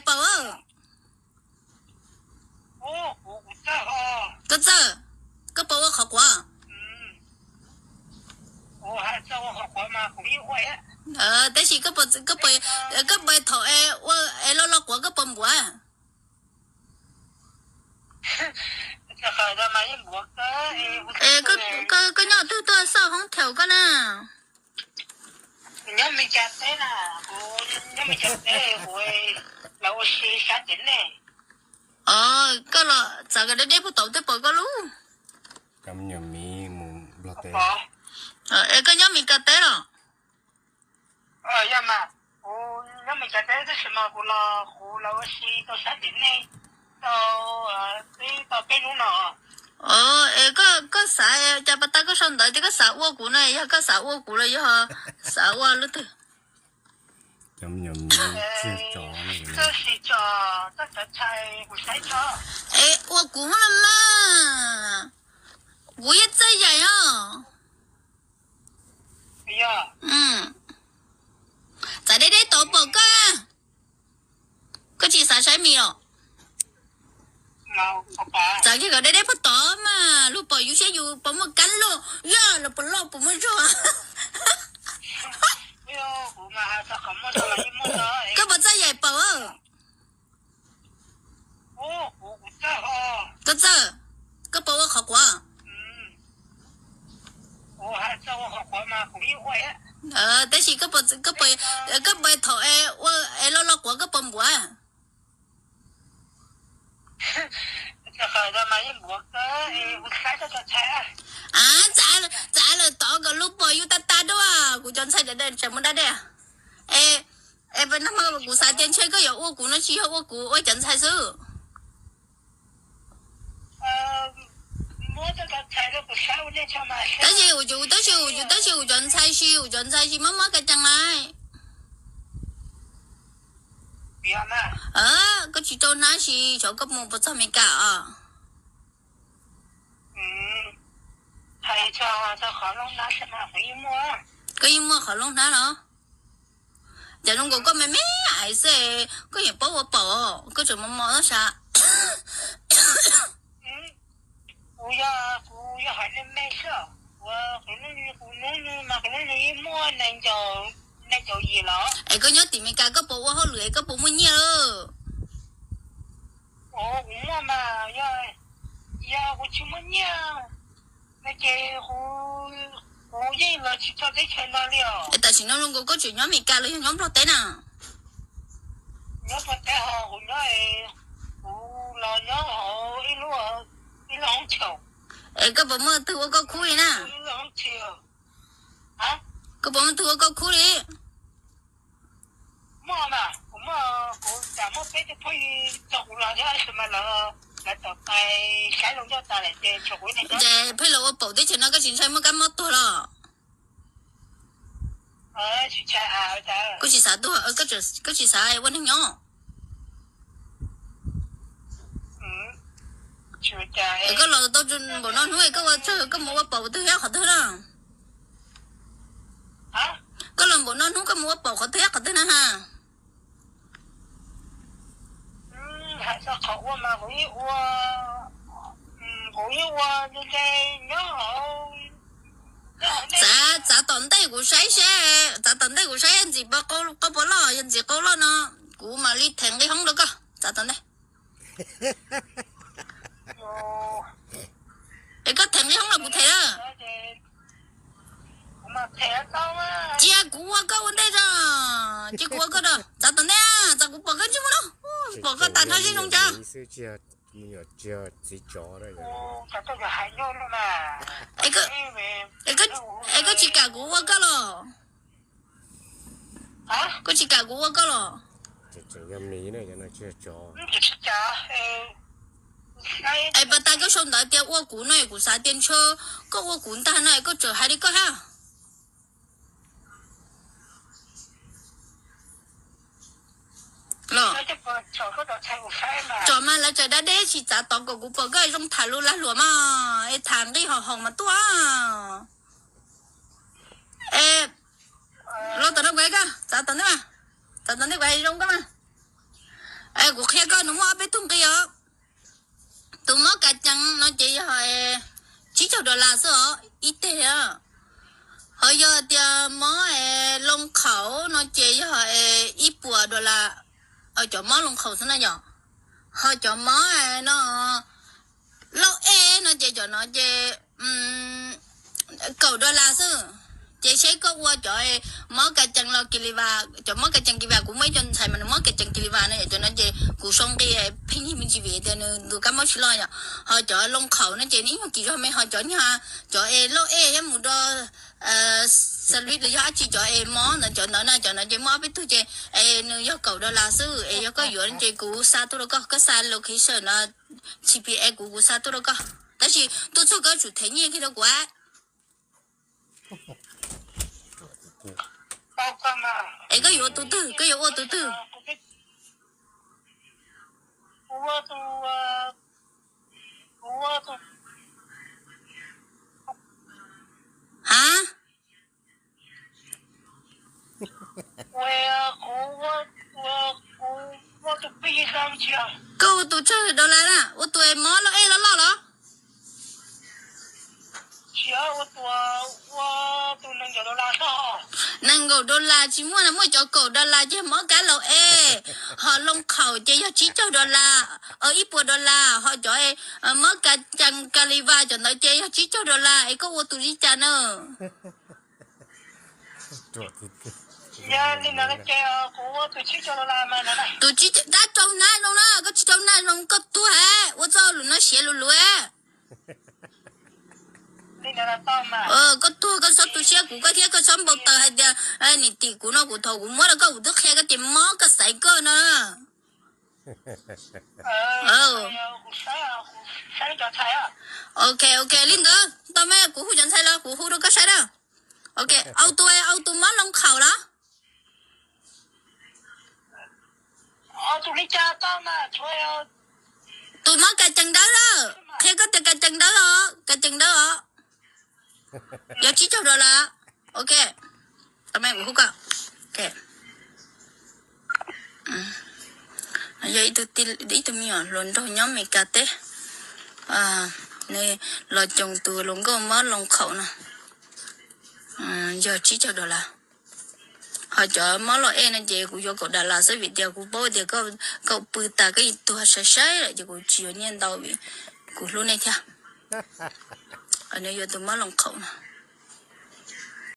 paus. Koj txawj, koj puas ua qhov quav? Tab sis koj puas, koj puas thaum es ua es lo lo quav koj puas npuav? Koj nyob twg tuaj xauj hoob thaum koj na? Koj los txav kom deb deb puag tom tej pom koj lub. Es koj nyob Mes Kas teb los? Es koj xav cas pas tas koj sau ntawv tias koj xav ua kuv no, yog koj xav ua kuv los yog xav ua lub twg? Es ua kuv los mas, kuv yeej txawj yaim os. Txav deb deb tod pom koj, koj tsis xav saib Mes los? Txav kiag kom deb deb puag tod mas luag pom yus saib yus puas muaj kab loj, yog los puas loj puas muaj zog. Koj puas txawj yaim paus? Koj txawj, koj puas ua qhov quav? Tab sis koj puas, koj puas thaum es ua es lo lo quav koj puas npuav? Txav lawm tod kom lub pom yus tag tag dua, kuv cov ntxhais tsam muaj dab dej. Es, es nag hmo kuv xav tias ntshe koj yuav ua kuv no tsis yog ua kuv, ua cov ntxhais xwb. Tab sis, tab sis, tab sis kuv cov ntxhais si, kuv cov ntxhais si mob mob ka cees lawm. Koj tsis rau hnab si, xyov koj mus puas txog Mes Kas os. Koj yeej muaj qhov looj hnab los? Ces zoo nkaus koj me me ais xwb, koj yeej paub ua paum, koj tseem mos mos sav. Es koj nyob tim Mes Kas koj puas ua hauj lwm es koj puas muaj nyiaj lawm? Es tam sim no zoo nkaus koj tseem nyob Mes Kas los yog nyob Nplog teb na? Es koj puas muaj twg ua koj khub li na? Koj puas muaj twg ua koj khub li? Ces pheej los ua paum teb chaws no koj tsis ntshai muaj kab mob tuag los? Koj tsis xav tuag, koj tsis xav ua neeg nyob. Koj los tau npaum no hnub koj ua tsaug koj mus ua paum twg thiab qhov twg na? Koj los npaum no hnub koj mus ua paum qhov twg thiab qhov twg na ha? Txav, txav tom ntej kuv saib seb, txav tom ntej kuv saib yog ntxim qau puas loj, yog ntxim qau loj no kuv mam li them nqi hoob rau koj. Txav tom ntej. Es koj them nqi hoob los kuv them na? Cia kuv ua koj ua ntej tso, cia kuv ua koj tso. Txav tom ntej, txav kuv pom koj ntsej muag no, pom koj tas nrho zej zoo cas. Es koj tsis kam kuv ua koj los? Koj tsis kam kuv ua koj los? Es pas tas koj sau ntawv tias ua kuv no, kuv xav tias ntshe koj ua kuv ntag no es koj tseem hais li koj hab. Los, tsom mas lawv tseem dab deb tsis txav tod kom kuv pom koj zoo tham lus lag luam mas, es tham nqi hom hoom mas tuaj. Es los tom no kuv hais koj, txav tom ntej mas, txav tom ntej kuv hais zoo koj mas. Kuv qhia koj, nws muaj ob peb tug nqi os. Tus mob kas cees no ces yog tsib caug dollar xwb os ib teg. Ho yog tias mob loo qhaum no ces yog ib puas dollar. Cov mob loo qhaum xwb na yom. Ho cov mob no, lauj ej no ces cov no ces kaum dollar xwb. Ces seb koj ua cov mob kas cees los kis li vas, cov mob kas cees kis li vas, kuv muaj ib co ntxhais mas nws mob kas cees kis li vas no, cov no ces kuv sau nqi pheej yig me ntsis vim tias nws tus kab mob tsis loj yom. Ho cov loo qhaum no ces nws ib nyuag kis zog me, ho cov nyuag, cov es lauj ej thiab mus do xalis los yog dab tsi cov es mob ntawd, cov ntawd na, cov ntawd ces muaj ob peb tug ces es nws yog kaum dollar xwb. Es yog koj yuav ces kuv xa tuaj rau koj, koj xa location no, G P S kuv, kuv xa tuaj rau koj. Tab sis tuaj txog koj tsum them nyiaj kiag rau kuv. Es koj yuav tus twg, koj yuav ua tus twg? Ha? Koj ua tus tsawg dollar na, ua tus es mob lauj ej loj loj los? Nees nkaum dollar tsis muaj na, muaj cov kaum dollar ces mob kab lauj ej, ho loo qhaum ces yog tsib caug dollar, ib puas dollar, ho cov mob kas cees kis li vas cov ntawd ces yog tsib caug dollar. Es koj ua tus li cas na? Tus tsib, tab rau naj zoo na, koj tsis rau naj zoo koj tuag, ua txoj lus no siav lus lus. Koj tuag koj txhob tu siab kuv, koj thiab koj txhob npau taws hais tias nim tim kuv no, kuv thaum kuv muab rau koj kuv twb qhia koj tias mob koj xaiv koj no. Ok, ok, li ntawd tau mas kuv hu cov ntxhais los kuv hu rau koj saib na. Ok, au tus, au tus mob loo qhaum los? Tus mob kas cees dawb lawm, qhia koj tias kas cees dawb os, kas cees dawb os. Yog tsib caug dollar. Ok, tau mas kuv hu koj. Yog ib tug me nyuam hluas nraug nyob Meskas teb, nws los coos tus hluas nkauj mob loo qhaum no, yog tsib caug dollar. Ho cov mob lauj ej no ces kuv yuav kaum dollar xwb vim tias kuv paub tias koj pw tas koj yeej tuag sai sai lawm ces kuv tsis yuav nyiaj ntau vim kuv hlub nej thiab. Nws yuav tus mob loo qhaum no.